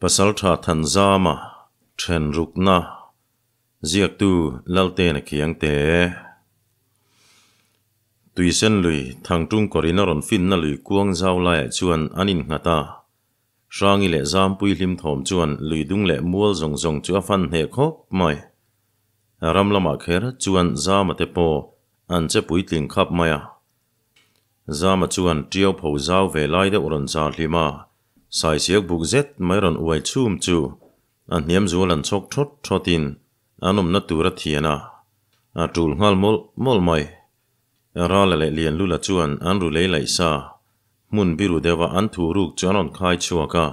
Pasaltha Thanzama then rukna ziaktu Laltena Khiangte. Tuisen lui Thangtung kawrin a rawn finna lui kuang zau laiah chuan an innghat a. Hrangi leh Zampui hlim thawm chuan lui dung leh mual zawng zawng chu a fan hneh khawp mai. Ram lamah kher chuan Zama te pawh an che puitling khap mai a. Zama chuan tiau pho zau ve lai deuh rawn zar hlim a, saisiak buk zet mai rawn uai chhum chu a hniam zual an chhawk thawt thawtin an awmna tur a thian a, a tul nghal mawlh mawlh mai. Rala leh Lianlula chuan an ru lei laih sa, hmun biru deuha an thu ruk chu an rawn khai chhuak a.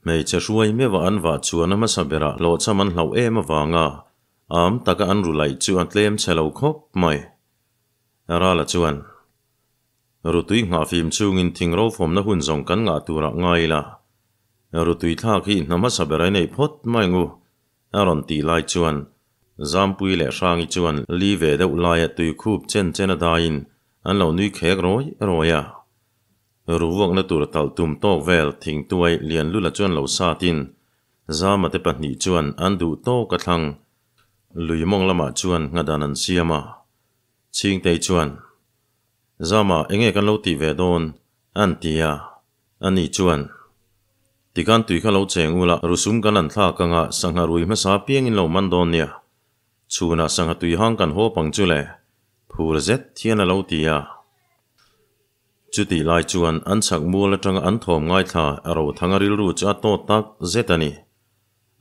Hmeichhe hruai meuha an vah chuan a hmasa berah hlawhchham an hlauh em avanga am taka an ru laih chu a tlem chhe lo khawp mai. Rala chuan, Rutui nghahfim chungin thing rofawmna hun zawng kan ngah turah ngai ila, rutui thlak hi hna hmasa ber a nei phawt mai ngu, a rawn tih lai chuan Zampui leh Hrangi chuan li ve deuh laia tui khup chen chen a daiin an lo nui khek rawi rawi a. Ruvuakna tur talh tum tawk vel thingtuai Lianlula chuan lo satin Zama te pahnih chuan an duh tawk a thlang. Lui mawng lamah chuan nghadan an siam a. Chhingtei chuan, Zama, enge kan lo tih ve dawn? an ti a. Ani chuan, Tikan tui kha lo cheng ula, rusum kan an thlak anga sangha rui hmasa piangin lo man dawn nia. Chhunah sangha tui hang kan haw pang chu le, phur zet hian a lo ti a. Chutih lai chuan an chhak mual atanga an thawm ngaithla a Rothanga rilru chu a tawt tak zet a ni.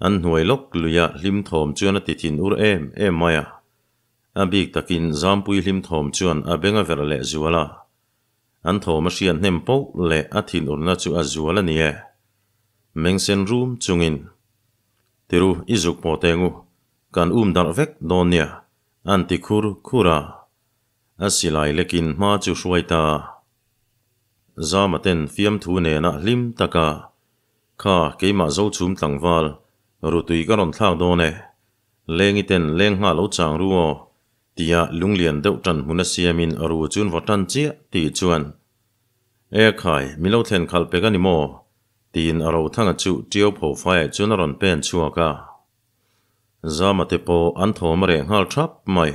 An hnuai lawk luia hlim thawm chuan a ti thin ur em em mai a. A bik takin Zampui hlim thawm chuan a beng a verh leh zual a. An thawm a hriat hnem poh leh a thin urna chu a zual a ni e. Mengsen rum chungin, Tiru, i zuk pawh teng u, kan um darh vek dawn nia, an ti khur khur a. A silai lekin hma chu hruai ta. Zama ten fiamthu nena hlim taka, Kha, keimah zo chhum tlangval, rutui ka rawn thlak dawn e. Lengi ten leng nghah lo chang ru aw, tia lunglian deuh tan hmun a siamin ru chun vaw tan chiah tih chuan, E khai, mi lo thlen khalh pek a ni maw? tiin a Rothanga chu tiau pho faiah chuan a rawn pen chhuak a. Zama te pawh an thawm a reh nghal thap mai.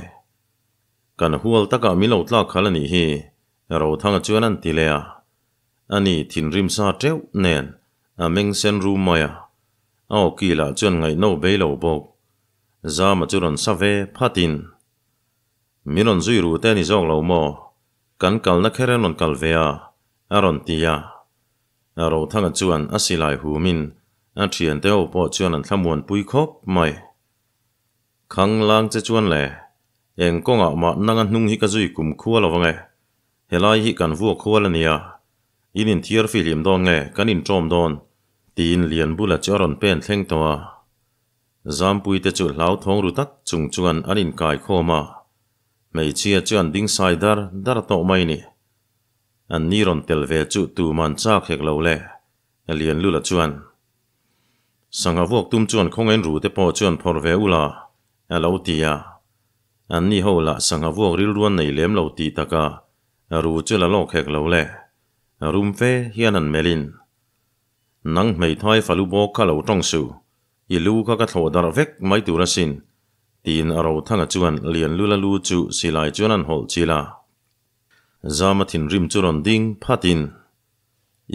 Kan hual takah min lo tlak khalh a nih hi, Rothanga chuan an ti leh a. Ani thinrim sa teuh nen a meng sen rum mai a, a awki lah chuan ngaihno bei lo bawk. Zama chu rawn sa ve phatin, Min rawn zui ru te a ni zawk lo maw? Kan kalna kher an rawn kal ve a, a rawn ti a. Rothanga chuan a silai humin a thiante ho pawh chuan an thlamuanpui khawp mai. Khang lang che chuan le, eng kawngah mah nanga hnung hi ka zui kum khua lo ange, helai hi kan vuak khual a nia, in inthiar fihlim dawn nge kan inṭawm dawn? tiin Lianbula chu a rawn pen thleng tawh a. Zampui te chu hlauthawng ru tak chung chuan an inkai khawm a, hmeichhia chu an ding sai dar dar tawh mai ni. An ni rawn tel ve chu tuman chak hek lo le, Lianlula chuan. Sangha vuak tum chuan khawngain ru te pawh chuan phawrh ve ula, a lo ti a. Anni ho lah sangha vuak rilruan nei lem lo tih taka ru chu la lawk hek lo le, rum fe hian an melhin. Nang hmeithai falu bawk kha lo tawng suh, i lu kha ka thlawh darh vek mai tur asin, tiin a Rothanga chuan Lianlula lu chu silai chuan an hawlh chilh a. Zama thinrim chu rawn ding phatin.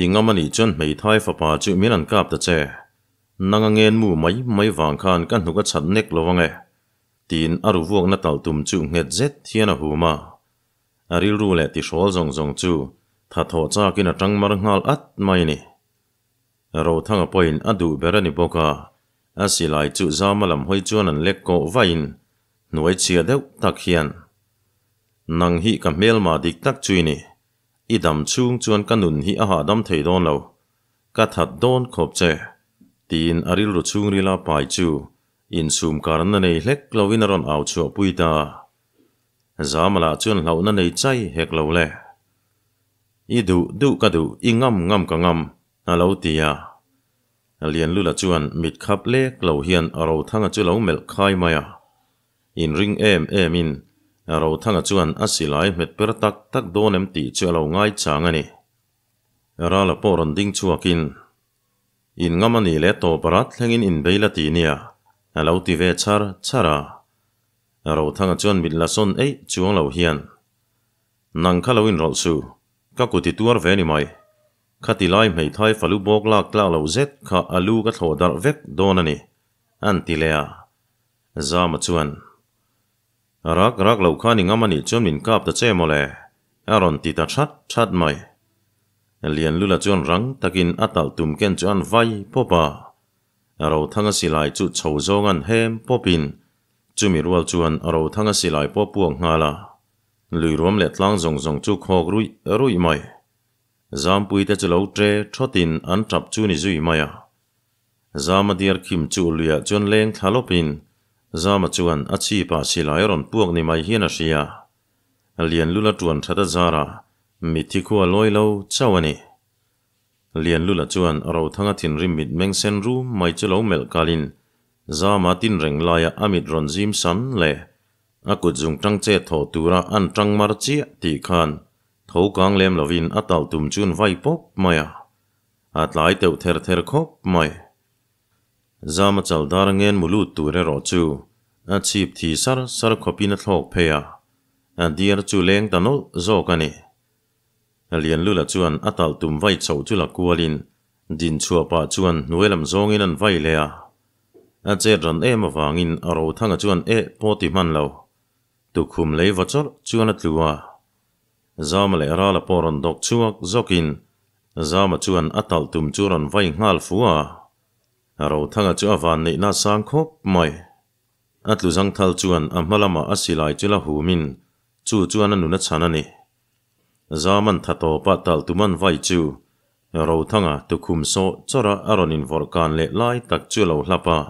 I ngam a nih chuan hmeithai fapa chu min an kap ta che. Nang a ngen mu mai mai vang khan ka hnuk a chhat nek lo ang e, tiin a ru vuakna talh tum chu nghet zet hian a hum a. A rilru leh tihrawl zawng zawng chu tha thawh chakin a tang mar nghal at mai ni. Rothanga pawhin a duh ber a ni bawk a, a silai chu zama lam hawi chuan an lek kawh vahin hnuai chhia deuh tak hian, Nang hi ka hmelma dik tak chu i ni. I dam chhung chuan ka nun hi a hahdam thei dawn lo, ka that dawn khawp che, tiin a rilru chhungrila pai chu insum karna nei hlek lovin a rawn au chhuahpui ta. Zamala chuan hlauhna nei chai hek lo le. I duh duh ka duh, i ngam ngam ka ngam, a lo ti a. Lianlula chuan mit khap lek lo hian Rothanga chu lo melh khai mai a. Inring em em in Rothanga chuan a silai hmet per tak tak dawn em tih chu a lo ngai chang a ni. Rala pawh rawn ding chhuak in, In ngam a nih leh tawp rat thlengin in bei la ti nia, a lo ti ve char char a. Rothanga chuan mit la sawn eih chuang lo hian, Nang kha lo inrawlh suh, ka kut i tuar ve ni mai. Khati lai hmeithai falu bawk lak tlak loh zet kha a lu ka thlawh darh vek dawn a ni, an ti leh a. Zama chuan, Rak rak loh khan i ngam a nih chuan min kap ta che mawle, a rawn ti ta that that mai. Lianlula chuan rang takin a talh tum ken chu an vai pawp a. Rothanga silai chu chho zawng an hem pawpin chumi rual chuan Rothanga silai pawh puak nghal a. Lui ruam leh tlang zawng zawng chu khawk ruih ruih mai. Zampuite chu lo tre thawtin an tap chu ni zui mai a. Zama diar khim chu luiah chuan leng thla lawpin Zama chuan a chhipah silai a rawn puak ni mai hian a hria. Lianlula tuan that a zar a, mitthi khua lawi lo chauh a ni. Lianlula chuan Rothanga thinrim mit meng sen rum mai chu lo melh kalin Zama tin reng laia a mit rawn zim san leh a kut zung tang chet thawh tura an tang mar chiah tih khan tho kang lem lovin a talh tum chuan vai pawp mai a. A tlai teuh ther ther khawp mai. Zama chal dar ngen mu lut tur erawh chu a chhip thi sar sar khawpin a thlawk phei a, a diar chu leng ta nawlh zawk a ni. Lianlula chuan a talh tum vai chhoh chu la kualin din chhuah pah chuan hnuai lam zawngin an vai leh a. A chet ran em avangin Rothanga chuan eh pawh ti hman lo. Tukhum lei va chawrh chuan a tlu a. Zama leh Rala pawh rawn dawk chhuak zawkin Zama chuan a talh tum chu rawn vai nghal fu a. Rothanga chu a van neihna sang khawp mai. A tlu zangthal chuan a hma lamah a silai chu la humin chu chuan a nun a chhan a ni. Zaman tha tawpa talh tum an vai chu Rothanga tukhum sawh chawrh a a rawn invawrh kan leh lai tak chu a lo hlap a.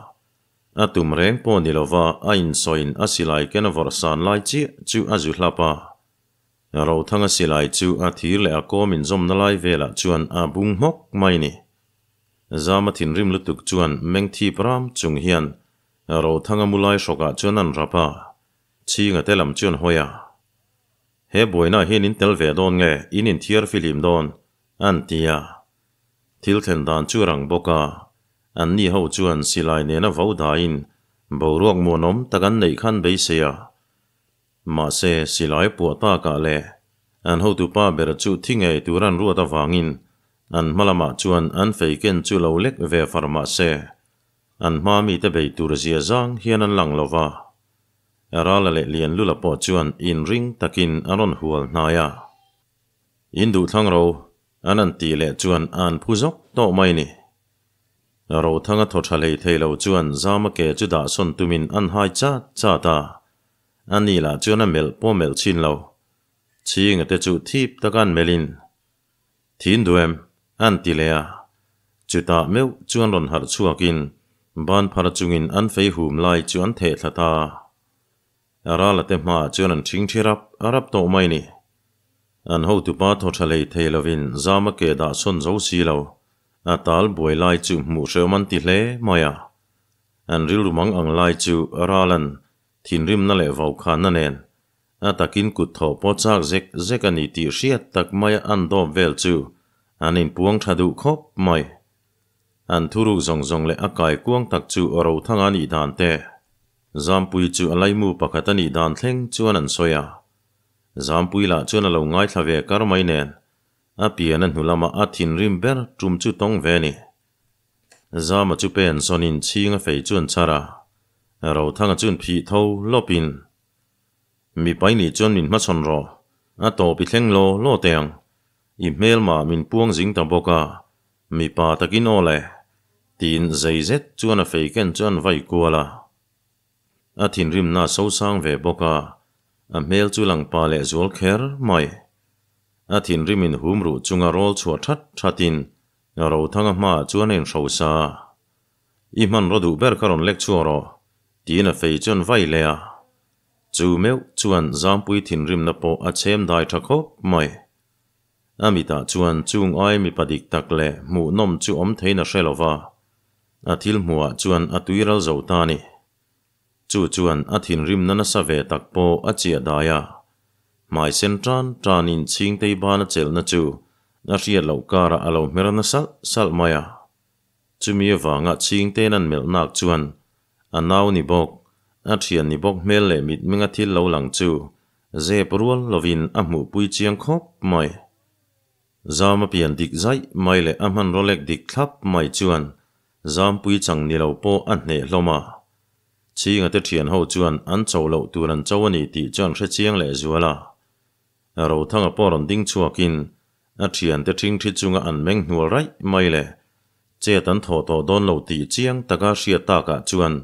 A tum reng pawh ni lova a insawiin a silai ken a vawrh san lai chiah chu a zu hlap a. Rothanga silai chu a thir leh a kawm inzawmna lai velah chuan a bung hmawk mai ni. Zama thinrim lutuk chuan meng thip ram chung hian Rothanga mu lai hrawkah chuan an rap a, Chhinga te lam chuan hawi a. He buainaah hian in tel ve dawn nge in inthiar fihlim dawn? an ti a. Thil thlen dan chu rang bawk a, anni ho chuan silai nena vo daiin boruak muanawm tak an neih khan beisei a. Mahse, silai puah takah leh an hotupa ber chu thi ngei tur an ruat avangin an hma lamah chuan an fei ken chu lo lek ve far mahse, an hma mite bei tur zia zang hian an lang lo va. Rala leh Lianlula pawh chuan inring takin an rawn hual hnai a. In duhthlang ro an an tih leh chuan an phu zawk tawh mai ni. Rothanga thaw tha hlei thei lo chuan Zama ke chu dah sawn tumin an hai chat chat a, a ni lah chuan a melh pawh melh chin lo. Chhinga te chu thip taka an melhin, Thin duem, an ti leh a. Chutah meuh chuan rawn harh chhuakin ban phar chungin an fei hum lai chu an theh thla ta. Rala te hmaah chuan an ṭhing ṭhi rap rap tawh mai ni. An hotupa thaw ṭha hlei thei lovin Zama ke dah sawn zo si lo, a tal buai lai chu hmuh hrehawm an ti hle mai a. An rilru mang ang lai chu Ralan thinrimna leh vaukhanna nen a takin kut thawh pawh chak zek zek a ni tih hriat tak maia an dawp vel chu an inpuang ṭha duh khawp mai. An thuruk zawng zawng leh a kaikuang tak chu Rothanga nih dan te, Zampui chu a laimu pakhat a nih dan thleng chuan an sawi a. Zampui lah chuan a lo ngaithla ve kar mai nen, a pian a hnu lama a thinrim ber tum chu tawng ve ni. Zama chu pen sawnin chhing a fei chuan char a, Rothanga chuan phih tho lawpin, Mipai nih chuan min hmachhawn rawh, a tawp i thleng law law teh ang. I hmelmah min puang zing ta bawk a, Mipa takin aw le, tiin zei zet chuan a fei ken chu an vai kual a. A thinrimna a sosang ve bawk a, a hmel chu lang pa leh zual kher mai. A thinrimin hum ruh chunga rawl chhuah that thatin Rothanga hmaah chuan a inhrosa a. I hmanraw duh ber kha rawn lek chhuak rawh, tiin a fei chu an vai leh a. Chu meuh chuan Zampui thinrimna pawh a chhem dai tha khawp mai. A mitah chuan chung ai mipa dik tak leh hmuhnawm chu awm theiin a hre lo va, a thil hmuhah chuan a tui ral zo ta a ni. Chu chuan a thinrimna nasa ve tak pawh a chiah dai a, hmai sen tan tanin chhingtei ban a chelhna chu a hriat loh karah a lo hmer na salh salh mai a. Chumi avanga Chhingte'n an melh nak chuan a nau ni bawk, a thian ni bawk hmel leh mitmenga thil lo lang chu zep rual lovin a hmuhpui chiang khawp mai. Zama pian dik zaih mai leh a hmanraw lek dik thlap mai chuan Zampui chang ni lo pawh a hneh hlawm a. Chhinga te thian ho chuan an cho loh tur an cho a ni tih chu an hre chiang leh zual a. Rothanga pawh rawn ding chhuakin a thiante ṭhingṭhi chunga an meng hnual raih mai le. Chet an thawh tawh dawn lo tih chiang taka hriat takah chuan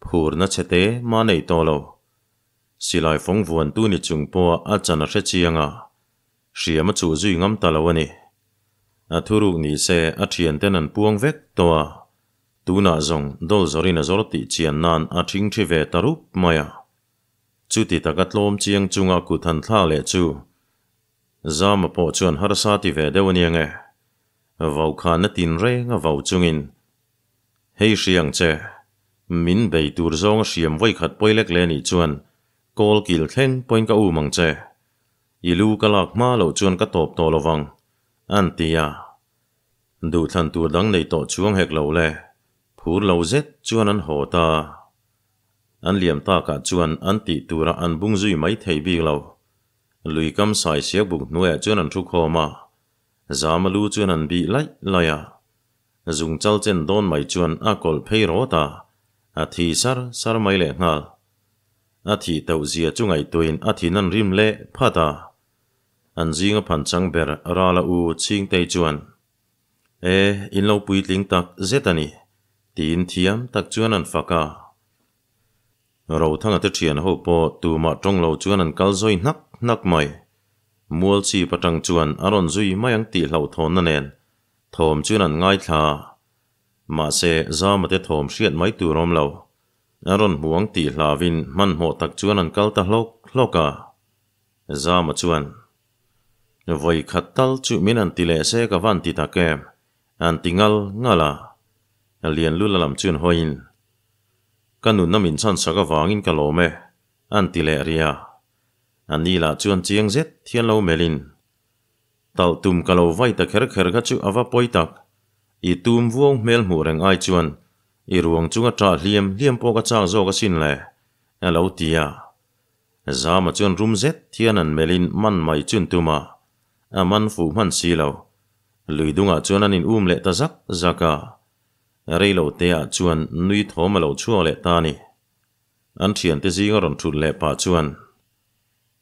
phurna chhe te mah nei tawh lo. Silai fawng vuantu ni chung pawha a chan a hre chiang a, hriam a chuh zui ngam ta lo a ni. A thuruk ni se a thianten an puang vek tawh a, tunah zawng dawl zawrin a zawr tih chian nan a ṭhingṭhi ve ta rup mai a. Chuti taka tlawm chiang chunga kut han thlak leh chu Zama pawh chuan harsa ti ve deuh a nia nge? Vau khan a tin reng a vau chungin, Hei hriang che, min bei tur zawnga hriam vawikhat pawi lek leh nih chuan kawl kil thleng pawhin ka um ang che. I lu ka lak hma loh chuan ka tawp tawh lovang, an ti a. Duhthlan tur dang nei tawh chuang hek lo le, phur lo zet chuan an haw ta. An liam takah chuan an tih turah an bung zui mai thei bik lo. Lui kam sai siak buk hnuaiah chuan an thu khawm a, Zama lu chuan an bih laih laih a. Zung chal chen dawn mai chuan a kawlh phei rawt a, a thi sar sar mai leh nghal. A thih tauh zia chu ngaihtuahin a thin an rim leh phat a. An zinga phan chang ber Rala u Chhingtei chuan, E, in lo puitling tak zet a ni, tiin thiam tak chuan an fak a. Rothanga te thian ho pawh tumah tawng lo chuan an kal zawi hnak hnak mai. Mual chip atang chuan a rawn zui mai ang tih hlauhthawnna nen thawm chuan an ngaithla a. Mahse, Zama te thawm hriat mai tur awm lo. A rawn hmu ang tih hlauin hmanhmawh tak chuan an kal ta hlawk hlawk a. Zama chuan, Vawi khat tal chu min han ti leh se ka van ti tak em? An ti ngal ngal a. Lianlula lam chuan hawiin, Ka nunna min chhan sak avangin ka lawm e, an ti leh ria. A ni lah chuan chiang zet thian lo melhin, Talh tum ka lo vai ta kher kher kha chu a va pawi tak. I tum vuau hmel hmuh reng ai chuan i ruang chunga ṭah hliam hliam pawh ka chak zawk asin le, a lo ti a. Zama chuan rum zet thian an melhin man mai chun tum a, a man fuh hman si lo. Lui dungah chuan an in um leh ta zak zak a. Rei lo te ah chuan nui thawm a lo chhuak leh ta a ni. An thiante zinga rawn thut leh pah chuan,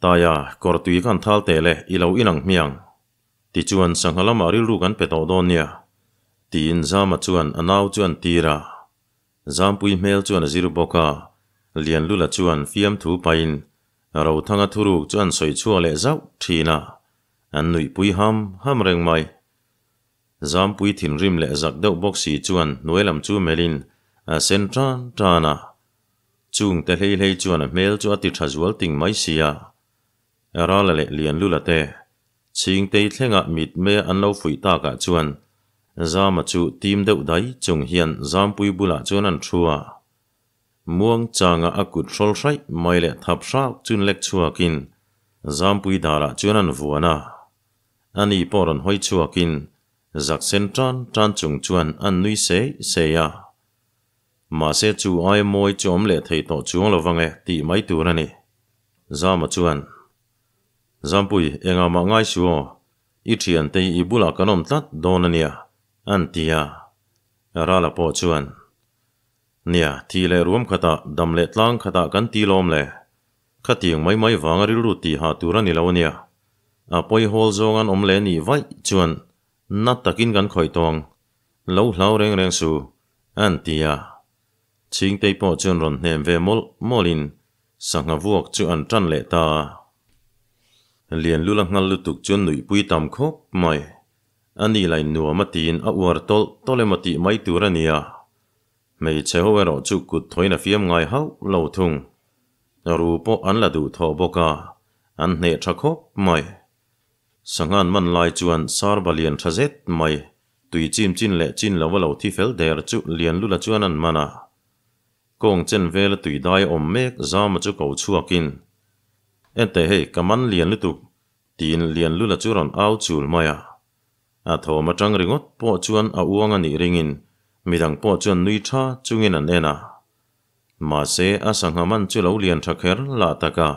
Taia, kawr tui khan thal teh le, i lo inang hmiang. Tichuan sangha lamah rilru kan pe tawh dawn nia, tiin Zama chuan a nau chu an tir a. Zampui hmel chuan a zir bawk a, Lianlula chuan fiamthu pahin Rothanga thuruk chu an sawi chhuak leh zauh thin a, an nuihpui ham ham reng mai. Zampui thinrim leh zak deuh bawk si chuan hnuai lam chu melhin a sen tan tan a. Chungte hlei hlei chuan a hmel chu a ti tha zual ting mai si a. Rala leh Lianlula te Chhingtei thlengah mitmei an lo fuih takah chuan Zama chu tim deuh dai chung hian Zampui bulah chuan an thu a. Muang changa a kut hrawl hraih mai leh thap hrak chun lek chhuakin Zampui darah chuan an vuan a. Ani pawh rawn hawi chhuakin zak sen tan tan chung chuan an nui sei sei a. Mahse chu aia mawi chu awm leh thei tawh chuang lo vang e tih mai tur a ni. Zama chuan, Zampui, engah mah ngai su aw, i thiante hi i bulah kan awm tlat dawn a nia, an ti a. Rala pawh chuan, Nia, thih leh ruam khatah, dam leh tlang khatah kan ti lawm le. Khatiang mai mai vanga rilru tihah tur a ni lo a nia. A pawi hawl zawng an awm leh nih vaih chuan na takin kan khawih tawng. Lo hlau reng reng su, an ti a. Chhingtei pawh chuan rawn hnem ve mawlh mawlhin sangha vuak chu an tan leh ta a. Lianlula nghal lutuk chuan nuihpui tam khawp mai. A ni lain nuam a tiin a uar tawlh tawlh emaw tih mai tur a ni a. Hmeichhe ho erawh chu kut thawiin a fiam ngai hauh lo thung. Ru pawh an la duh thawh bawk a, an hneh tha khawp mai. Sanghan man lai chuan sarba lian tha zet mai, tui chim chin leh chin lo a lo thi fel der chu Lianlula chuan an man a. Kawng chen vela tui dai a awm mek Zama chu ko chhuakin, Enteh hei, ka man lian lutuk, tiin Lianlula chu rawn au chul mai a. A thawm atang ringawt pawh chuan a uang a nih ringin Midang pawh chuan nui tha chungin an en a. Mahse, a sangha man chu lo lian tha kher lah tak a.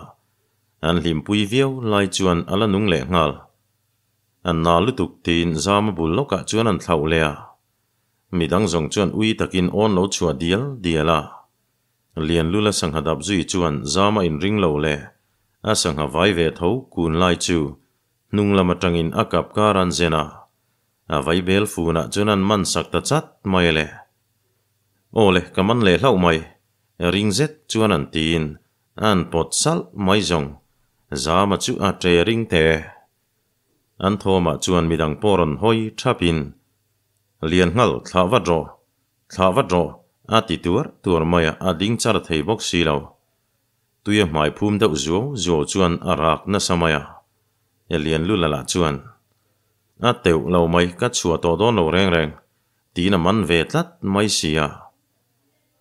An hlimpui viau lai chuan a la nung leh nghal. An na lutuk tiin zam a bul lawkah chuan an thlauh leh a. Midang zawng chuan ui takin awn lo chhuah dial dial a. Lianlula sangha dap zui chuan zam a inring lo leh a sangha vai ve tho kun lai chu hnung lam atangin a kap kar an zen a. A vai bel funah chuan an man sak ta chat mai le. Aw le, ka man leh hlauh mai, ring zet chuan an tiin an pawt salh mai zawng. Zama chu a ṭe ring teh e. An thawmah chuan midang pawh rawn hawi thapin, Lian nghal, thlah vat rawh, thlah vat rawh, a ti tuar tuar mai a, a ding char thei bawk si lo. Tuia hmai phum deuh zuau zuau chuan a rak nasa mai a. Lian Lula lah chuan, A teuh lo mai, ka chhuah tawh dawn lo reng reng, tiin a man ve tlat mai si a.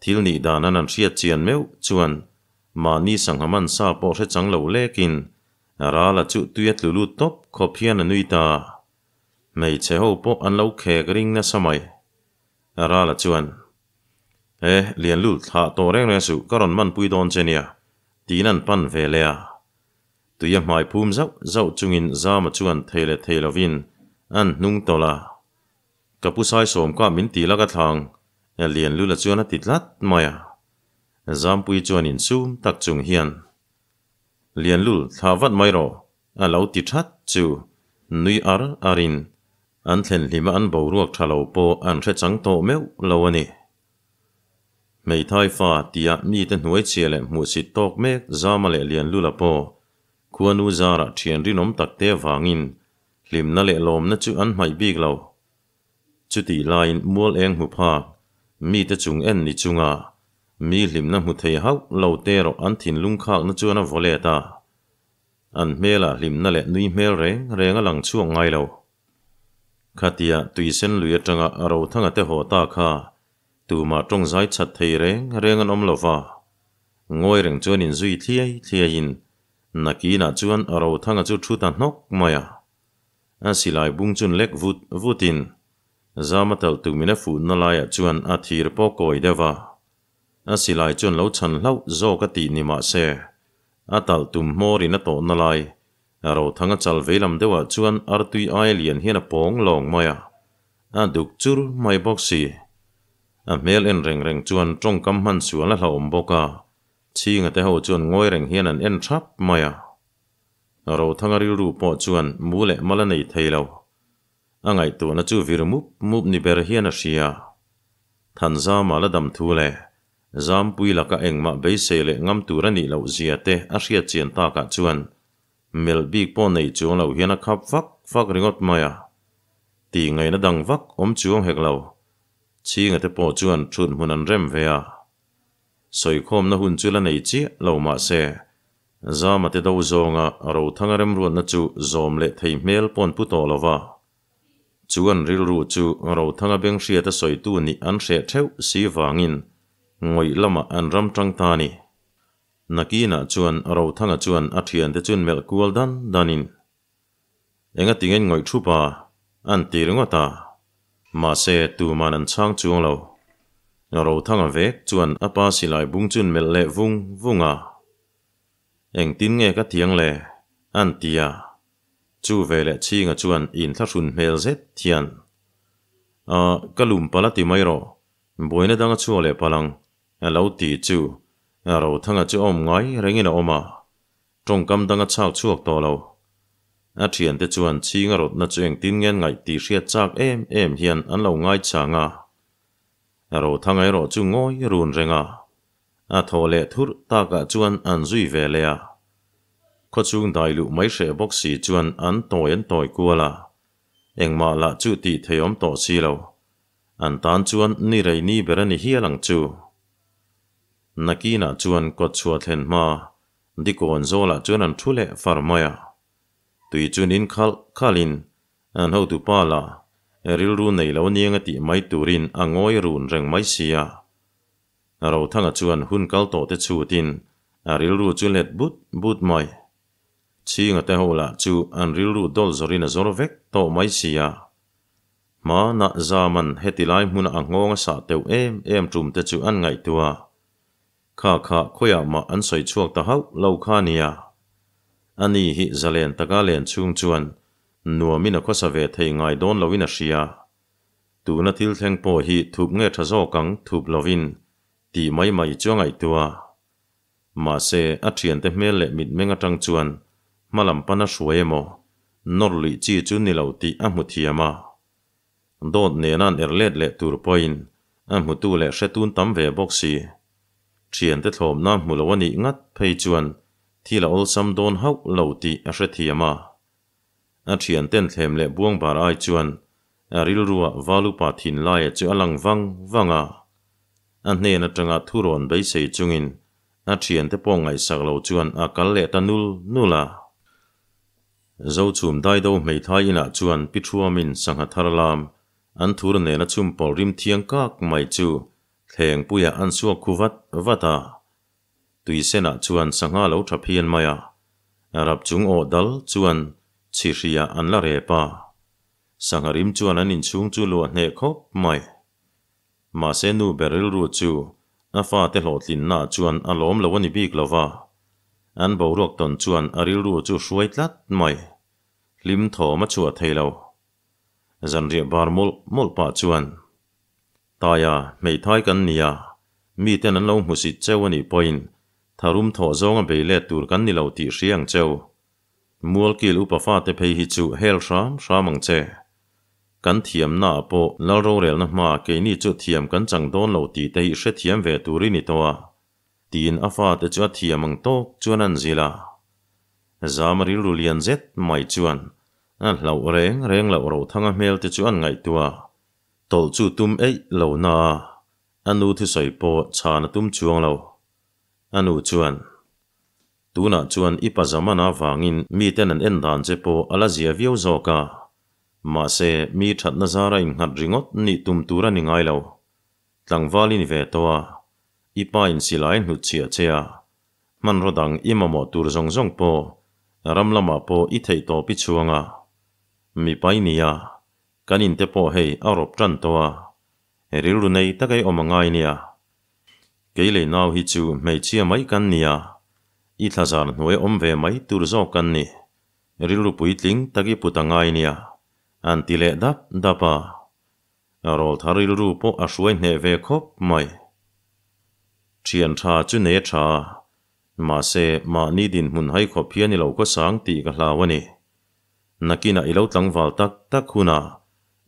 Thil nih dan an an hriat chian meuh chuan mahni sangha man sa pawh hre chang lo lekin Rala chu tui a tlu lut tawp khawp hian a nui ta. Hmeichhe ho pawh an lo khek ring nasa mai. Rala chuan, E, Lianlul, thlah tawh reng reng suh, ka rawn manpui dawn che nia, tiin an pan ve leh a. Tui a hmai phum zauh zauh chungin Zama chuan thei leh thei lovin an hnung tawlh a. Ka pu Saisawm kah min ti lak a thlang, Lianlula chuan a ti tlat mai a. Zampui chuan insum tak chung hian, Lianlul, thlah vat mai rawh, a lo ti that chu nui ar arin an thlen hlima an boruak tha lo pawh an hre chang tawh meuh lo a ni. Hmeithai fa tia mite hnuai chhia leh hmuhsit tawk mek Zama leh Lianlula pawh khuanu zarah thian rinawm takte avangin hlimna leh lawmna chu an hmaih bik lo. Chutih laiin mual eng hmu phak, mite chung en ni chunga mi hlimna hmu thei hauh lo te erawh an thinlung khakna chuan a vaw let a. An hmelah hlimna leh nui hmel reng reng a lang chhuak ngai lo. Khatia tuisen lui atanga a rothanga te haw ta kha tumah tawng zai chat thei reng reng an awm lo va. Ngawi reng chuan inzui thliai thliaiin nakinah chuan a rothanga chu thu ta hnawk mai a. A silai bung chun lek vut vutin Zama talh tumin a fuhna laiah chuan a thir pawh kawi deuh a. A silai chuan lo chhan hlauh zawk a tih ni mah se, a talh tum hmawrin a tawhna lai Rothanga chal veilam deuhah chuan artui aia lian hian a pawng lawng mai a, a duk chur mai bawk si. A hmel en reng reng chuan tawngkam hman sual a hlauhawm bawk a, chhinga te ho chuan ngawi reng hian an en thap mai a. Rothanga rilru pawh chuan mu leh mal a nei thei lo. A ngaihtuahna chu vir mup mup ni ber hian a hria. Thanzama la dam thu leh Zampui laka engmah beisei leh ngam tur a nih loh zia te a hriat chian takah chuan melh bik pawh nei chuang lo hian a khap vak vak ringawt mai a. Tih ngaihna dang vak awm chuang hek lo. Chhinga te pawh chuan thut hmun an rem ve a. Sawikhawmna hun chu la nei chiah lo mah se, Zama te do zawnga Rothanga remruatna chu zawm leh thei hmel pawn pu tawh lo va. Chu an rilru chu Rothanga beng hriata sawitu nih an hreh theuh si vangin ngawih lamah an ram tang ta a ni. Nakinah chuan Rothanga chuan a thiante chun melh kual dan danin, Enga tingin ngawih thup a? an ti ringawt a. Mahse, tuman an chhang chuang lo. Rothanga vek chuan a pa silai bung chun melh leh vung vung a. Engtin nge ka tiang le? an ti a. Chu veleh Chhinga chuan inthlahrun hmel zet hian, A, ka lum palh a ti mai rawh, buaina dang a chhuak leh palh ang, a lo ti chu Rothanga chu a awm ngai rengin a awm a. Tawngkam dang a chhak chhuak tawh lo. A thiante chuan Chhinga rawtna chu engtin nge an ngaih tih hriat chak em em hian an lo ngaichang a. Rothanga erawh chu ngawi run reng a. A thaw leh thurh takah chuan an zui ve leh a. Khawchhung dai luh mai hreh bawk si chuan an tawi an tawi kual a. Engmah lah chu tih thei awm tawh si lo. An tan chuan ni rei ni ber a ni hial ang chu. Nakinah chuan kawtchhuah thlen hma Dikawn zawlah chuan an thu leh far mai a. Tui chuan in khalh khalhin An hotu pa la, rilru nei lo niang a tih mai turin a ngawi run reng mai si a. Rothanga chuan hun kal tawh te chhutin a rilru chu let but but mai. Chhinga te ho lah chu an rilru dawl zawrin a zawr vek tawh mai si a. Hmanah Zaman heti lai hmuna a nghawng a sah teuh em em tum te chu an ngaihtuah. Kha kha khawiah mah an sawi chhuak ta hauh lo kha nia. Ani hi zalen taka len chhung chuan nuamin a khawsa ve thei ngai dawn loin a hria. Tuna thil thleng pawh hi thup nge tha zawk ang thup lovin tih mai mai chu a ngaihtuah. Mahse, a thiante hmel leh mitmeng atang chuan hmalam pana hruai emaw nawr luih chi chu ni lo tih a hmu thiam a. Dawt nena an er let leh tur pawhin a hmutu leh hretun tam ve bawk si. Thiante thlawmna hmu lo a nih ngat phei chuan thil a awlsam dawn hauh lo tih a hrethiam a. A thianten thlem leh buang bar ai chuan a rilrua Valupa thinlaia chu a lang vang vang a. A hnen atanga thurawn beisei chungin a thiante pawh ngaihsak lo chuan a kal leh ta nul nul a. Zochhum Daido hmeithai inah chuan Pi Thuamin sangha thar lam an thur nena chhumpawl rim thiang kak mai chu thlengpuiah an suak khu vat vat a. Tuisenah chuan sangha lo tha phian mai a, rap chung aw dal chuan chhihriah an la rep a. Sangha rim chuan an inchhung chu luah hneh khawp mai. Mahse nu ber rilru chu a fate hlawhtlinnaah chuan a lawm lo a ni bik lo va, an boruak tawn chuan a rilru chu hruai tlat mai. Hlim thawm a chhuah thei lo. Zanriah bar mawlh mawlh pah chuan, Taia, hmeithai kan ni a, miten an lo hmusit cheu a nih pawhin tharum thawh zawnga bei let tur kan ni lo tih hria ang cheu. Mualkil upa fate phei hi chu hel hram hram ang che. Kan thiamnaah pawh lal rorelna hmaa keini chu thiam kan chang dawn lo tih te hi hrethiam ve tur i ni tawh a, tiin a fate chu a thiam ang tawk chuan an zilh a. Zama rilru lian zet mai chuan a hlauh reng reng loh Rothanga hmel te chu an ngaihtuah a, tawlh chu tum eih lo na a, a nu thusawi pawh chhan a tum chuang lo. A nu chuan, Tunah chuan i pa zamana vangin miten an en dan che pawh a la zia viau zawk a, mahse mi thatna zara innghat ringawt nih tum tur a ni ngai lo. Tlangval i ni ve tawh a, i pa in silai hnut chhiah che a, hmanraw dang i mamawh tur zawng zawng pawh ram lamah pawh i theih tawp i chhuang a. Mipa i ni a, kan in te pawh hei a rawp tan tawh a, rilru nei taka i awm a ngai nia. Kei lei nau hi chu hmeichhia mai kan nia, i thlazar hnuai awm ve mai tur zawk kan ni. Rilru puitling tak i put a ngai nia, an ti leh dap dap a. Rawlthar rilru pawh a hruai hneh ve khawp mai. Thian tha chu nei a tha a, mahse mahni dinhmun hai khawp hian i lo khawsang tih ka hlau a ni. Nakinah i lo tlangval tak tak hunah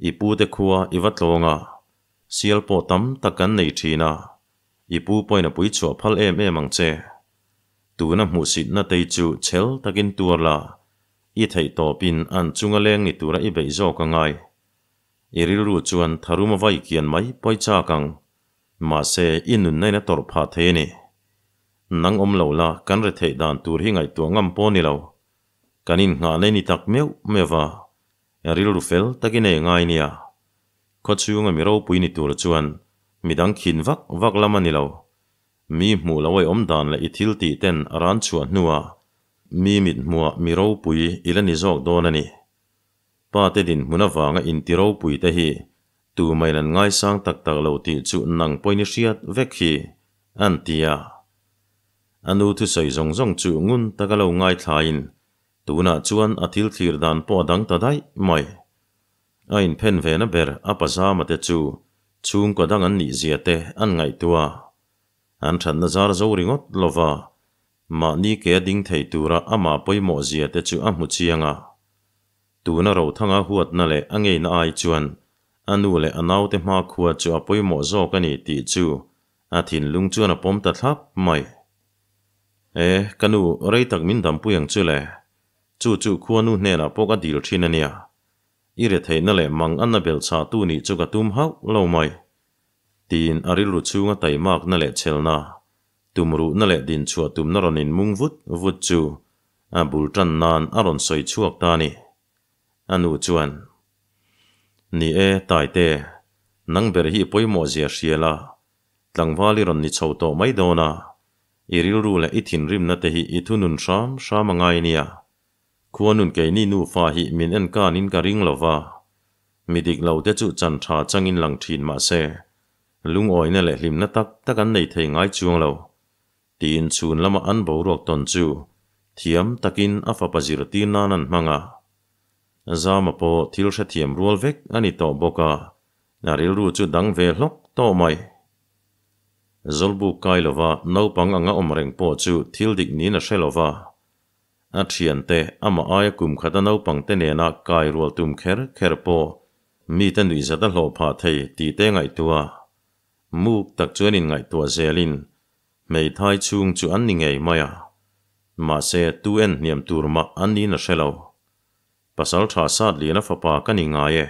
i pute khua i va tlawng a, Sial pawh tam tak kan nei thin a, i pu pawhin a pui chhuah phal em em ang che. Tuna hmuhsitna tei chu chhel takin tuar la, i theih tawpin an chunga leng ni tura i beih zawk a ngai. I rilru chuan tharum a vai kian mai pawi chak ang, mahse i nunna in a tawrh phah thei a ni. Nang awm lo la kan re theih dan tur hi ngaihtuah ngam pawh ni lo. Kan innghahna i ni tak meuh meuh va, rilru fel takin ei ngai nia. Khawchhunga mi ropui ni tur chuan midang khin vak vak lam a ni lo. Mi hmuh lo ei awm dan leh i thil tih ten a ran chhuah hnuah mi mit hmuah mi ropui i la ni zawk dawn a ni. Pa te dinhmun avanga inti ropui te hi tumain an ngaisang tak tak lo tih chu nang pawhin i hriat vek hi, an ti a. A nu thusawi zawng zawng chu ngun taka lo ngaithlain tunah chuan a thil thlir dan pawh a dang ta daih mai. A inphen ve na ber a pazama te chu chhungkaw dang an nih zia te an ngaihtuah a, an thatna zar zo ringawt lova mahni ke a ding thei tura amah pawimawh zia te chu a hmu chiang a. Tuna Rothanga huatna leh a ngeina ai chuan a nu leh a naute hmakhua chu a pawimawh zawk a ni tih chu a thinlung chuan a pawm ta thlap mai. E, ka nu, rei tak min dampui ang chu le. Chu chu khuanu hnenah pawh ka dil thin a nia. I retheihna leh mang anna belh chhahtu nih chu ka tum hauh lo mai. Tiin a rilru chhunga taimakna leh chhelna, tumruhna leh dinchhuah tumna rawn inmung vut vut chu a bul tan nan a rawn sawi chhuak ta a ni. A nu chuan, Ni e, Taite, nang ber hi i pawimawh zia hria la, tlangval i rawn ni chho tawh mai dawn a, i rilru leh i thinrimna te hi i thunun hram hram a ngai nia. Khuanun keini nufa hi min en kanin ka ring lo va. Mi dik lo te chu chan tha changin lang thin mah se, lungawina leh hlimna tak tak an nei thei ngai chuang lo. Tiin chhun lama an boruak tawn chu thiam takin a fapa zirtir nan an hmang a. Zama pawh thil hrethiam rual vek a ni tawh bawk a, a rilru chu dang ve hlawk tawh mai. Zawlbuk kai lova naupang anga awm reng pawh chu thil dik niin a hre lova, A thiante, amah aia kum khata naupangte nena kai rual tum kher kher pawh mite nuihzat a hlawh phah thei tih te ngaihtuah. Muk tak chuan inngaihtuah zelin hmeithai chhung chu an ni ngei mai a. Mahse, tu en hniam tur mah an niin a hre lo. Pasal tha sat lian a fapa ka ni ngai e,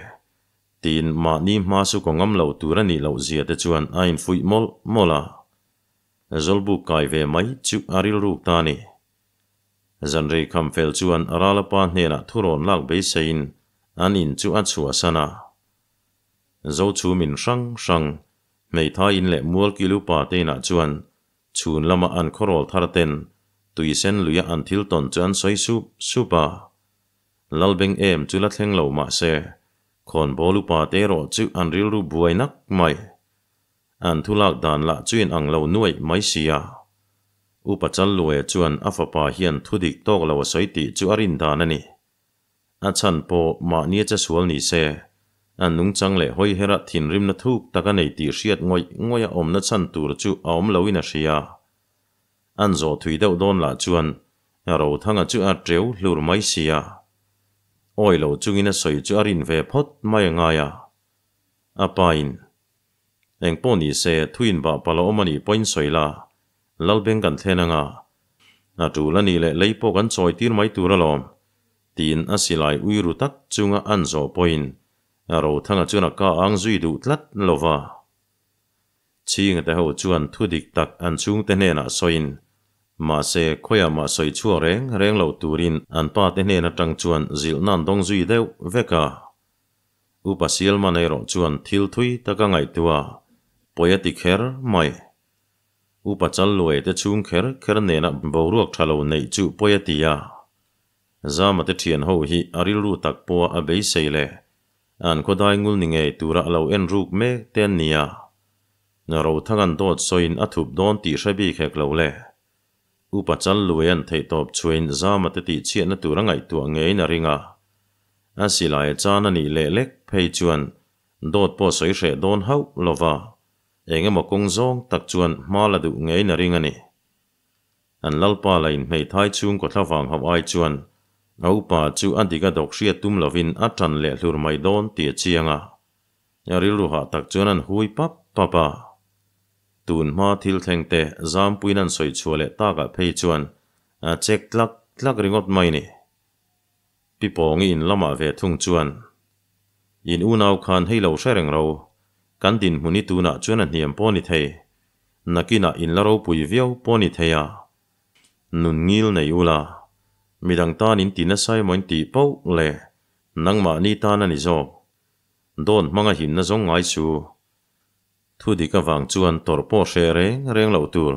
tiin mahni hma su kaw ngam lo tur a nih loh zia te chuan a infuih mawlh mawlh a. Zawlbuk kai ve mai chu a rilruk ta a ni. Zanrei kham fel chuan Ralapa hnenah thurawn lak beiseiin an in chu a chhuahsan a. Zochhum in hrang hrang, hmeithai in leh mualkil upa te inah chuan chhun lama an khawrawl thar ten tuisen luia an thil tawn chu an sawi sup sup a. Lalbeng em chu la thleng lo mah se, khawnbawl upa te erawh chu an rilru buai nak mai. An thu lak dan lah chu in ang lo nuaih mai sia. Upa Challuaia chuan a fapa hian thu dik tawk lo a sawi tih chu a rin dan a ni. A chhan pawh mahni a che sual ni se, a nungchang leh hawi hera thinrimna thuk tak a nei tih hriat ngawih ngawih a awmna chhan tur chu a awm loin a hria. An zawh thui deuh dawn lah chuan Rothanga chu a teu hlur mai sia. Awi lo chungin a sawi chu a rin ve phawt mai a ngai a. A pain, Eng pawh ni se, thuin bah pal a awm a nih pawhin sawi la, Lalbeng kan thlen anga, a tul a nih leh lei pawh kan chawi tir mai tur alawm, tiin a silai ui ru tak chunga an zawh pawhin Rothanga chuan a ka ang zui duh tlat lo va. Chhinga te ho chuan thu dik tak an chhungte hnenah sawiin, mahse khawiah mah sawi chhuak reng reng lo turin an pa te hnen atang chuan zilhna an dawng zui deuh vek a. Upa Sialman erawh chuan thil thui taka ngaihtuah pawi a ti kher mai. Upa Challuai te chhung kher kher nena boruak tha lo neih chu pawi a ti a. Zama te thian ho hi a rilru tak pawha a beisei leh an khawdai ngul ni ngei tura a lo en ruk mek te an ni a. Rothangan dawt sawiin a thup dawn tih hre bik hek lo le. Upa Challuai an theihtawp chhuain Zama te tih chhiatna tur a ngaihtuah ngeiin a ring a. A silai chan a nih leh lek phei chuan dawt pawh sawi hreh dawn hauh lo va, eng emaw kawng zawng tak chuan hma la duh ngeiin a ring a ni. An lalpa la inhmeithai chhungkaw thla vang hauh ai chuan a upa chu a dik a dawk hriat tum lovin a ṭan leh hlur mai dawn tih a chiang a. A rilru hah tak chuan an hui pap pap a. Tun hma thil thleng te zampuiin an sawi chhuah leh takah phei chuan a chek tlak tlak ringawt mai ni. Pi Pawngi in lamah ve thung chuan, In unau khan hei lo hre reng ro, kan dinhmun hi tunah chuan a hniam pawh ni thei, nakinah in la ropui viau pawh ni thei a, nun ngil nei ula, midang tan in ti nasa emaw in tih poh le nangmahni tan a ni zawk, dawn hmanga himna zawng ngai su. Thu dik avang chuan tawrh pawh hreh reng reng loh tur.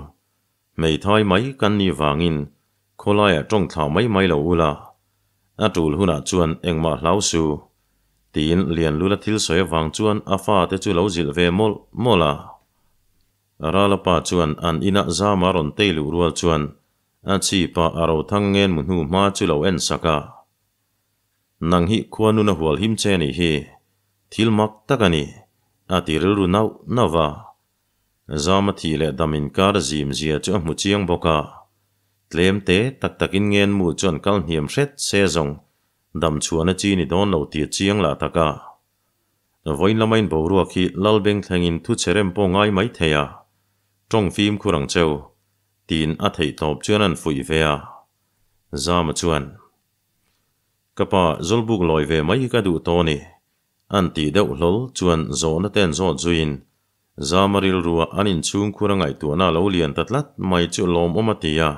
Hmeithai mai kan nih vangin khawlaiah tawng thlah mai mai lo ula, a tul hunah chuan engmah hlau su, tiin Lianlula thil sawi avang chuan a fate chu lo zilh ve mawlh mawlh a. Rala pa chuan an inah zama rawn tei luh rual chuan a chhipa a rothang ngen mu hnu hma chu lo en sak a. Nang hi khua nun a hual him che nih hi, thil mak tak a ni, a ti rilru nauh nauh va. Zama thih leh dam inkar zim zia chu a hmu chiang bawk a. Tlem te tak takin ngenmu chu an kal hniam hret se zawng dam chhuahna chi ni dawn lo tih a chiang lah tak a. Vawiin lama in boruak hi Lalbeng thlengin thu che rem pawh ngai mai thei a, tawng fimkhur ang cheu, tiin a theihtawp chuan an fuih ve a. Zama chuan. Ka pa Zawlbuk lawi ve mai ka duh tawh ni. An tih deuh hlawl chuan zawhna te an zawt zuiin Zama rilrua an inchhung khur a ngaihtuahna a lo lian ta tlat mai chu lawmawm a ti a.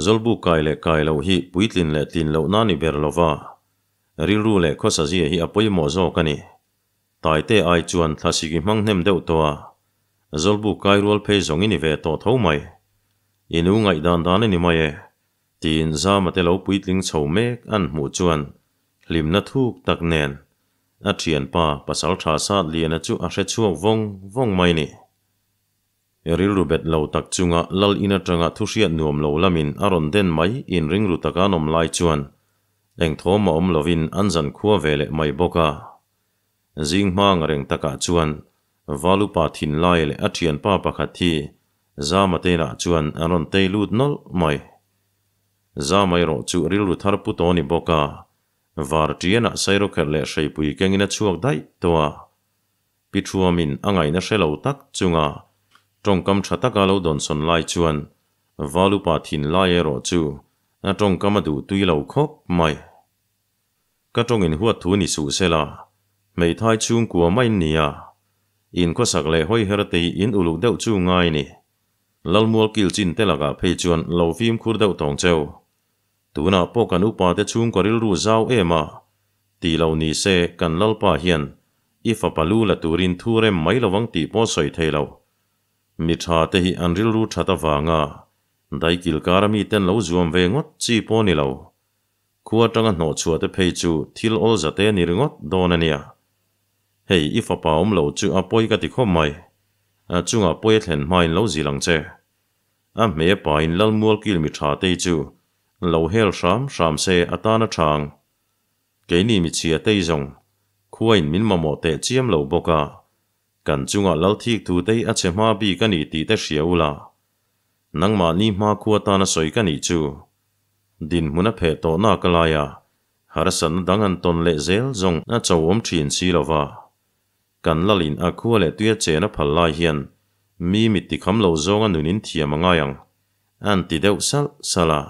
Zawlbuk kai leh kai loh hi puitlin leh tlin lohna a ni ber lova, rilru leh khawsazia hi a pawimawh zawk a ni. Taite ai chuan thlasik i hmang hnem deuh tawh a, Zawlbuk kai rual phei zawng i ni ve tawh tho mai. I nu ngaihdan dan a ni mai e. Tiin Zama te lo puitling chho mek an hmuh chuan hlimna thuk tak nen A thianpa Pasaltha Satliana chu a hre chhuak vawng vawng mai ni. Rilru bet lo tak chunga Lal in atanga thu hriat nuam lo lamin a rawn den mai in ringru taka an awm lai chuan eng thawm a awm lovin an zan khua ve leh mai bawk a. Zing hmang reng takah chuan Valupa thinlai leh a thianpa pakhat hi Zama te inah chuan an rawn tei lut nawlh mai. Zama erawh chu rilru thar pu tawh a ni bawk a, var tianah sairawkherh leh hreipui kengin a chhuak daih tawh a. Pi Thuamin a ngaihna hre lo tak chunga tawngkam tha taka lo dawnsawn lai chuan Valupa thinlai erawh chu a tawngkam a duh tui lo khawp mai. Ka tawngin huat thu ni suh sela, hmeithai chhungkua mai in nia. In khawsak leh hawi her te hi in uluk deuh chu ngai ni. Lalmual kil chin te lakah phei chuan lo fimkhur deuh tawng cheu. Tunah pawh kan upa te chhungkaw rilru zau em a, ti lo ni se kan Lalpa hian i fapa lu la turin thu rem mai lovang tih pawh sawi thei lo. Mi tha te hi an rilru that avanga daikil kara miten lo zuam ve ngawt chi pawh ni lo. Khua atanga hnawh chhuah te phei chu thil awl za te a ni ringawt dawn a nia. Hei, i fapa awm lo chu a pawi ka ti khawp mai. A chungah pawi a thlen hmain lo zil ang che. A hmei a pain Lalmual kil mi tha tei chu lo hel hram hram se a tan a tha ang. Keini mi chhia tei zawng khuain min mamawh teh chiam lo bawk a, kan chungah lal thik thu tei a chhe hma bik a ni tih te hria ula. Nangmahni hma khua tana sawi ka nih chu. Dinhmun a pheh tawh nak a lai a, harsatna dang an tawn leh zel zawng a cho awm thin si lo va. Kan lalin a khua leh tuia chen a phal lai hian mi mit tikham lo zawnga nun in thiam a ngai ang, an ti deuh salh salh a.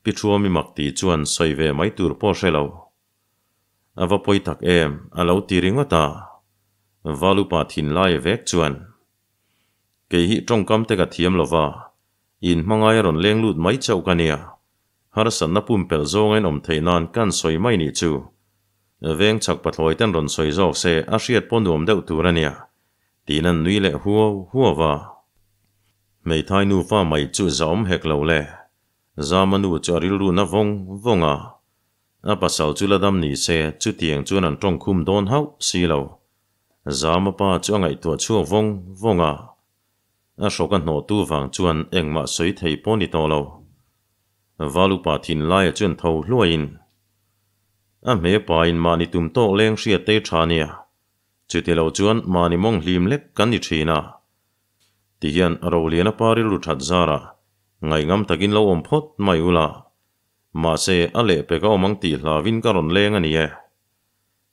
Pi Thuami mak ti chuan sawi ve mai tur pawh hre lo. A va pawi tak em, a lo ti ringawt a. Valupa thinlai vek chuan. Kei hi tawngkam te ka thiam lo va, in hmangai a rawn leng lut mai chauh ka nia. Harsatna pumpelh zawnga in awm theih nan kan sawi mai nih chu. Veng chhak pathlawi ten rawn sawi zawk se a hriat pawh nuam deuh tur a nia, tiin an nui leh huau huau va. Hmeithai nufa mai chu za awm hek lo le. Zama nu chu a rilru na vawng vawng a. A pasal chu la dam ni se chutiang chuan an tawngkhum dawn hauh si lo. Zama pa chu a ngaihtuah chhuak vawng vawng a, a hrawk a hnawhtu vang chuan engmah sawi thei pawh ni tawh lo. Valupa thinlaia chuan tho hluaiin, A hme pain mahni tum tawk leng hriat te tha nia, chuti lo chuan mahni mawng hlim lek kan ni thin a. Tihian Roliana pa rilru that zarah ngaihngam takin lo awm phawt mai ula, mahse a lehpek a awm ang tih hlauin ka rawn leng a ni e.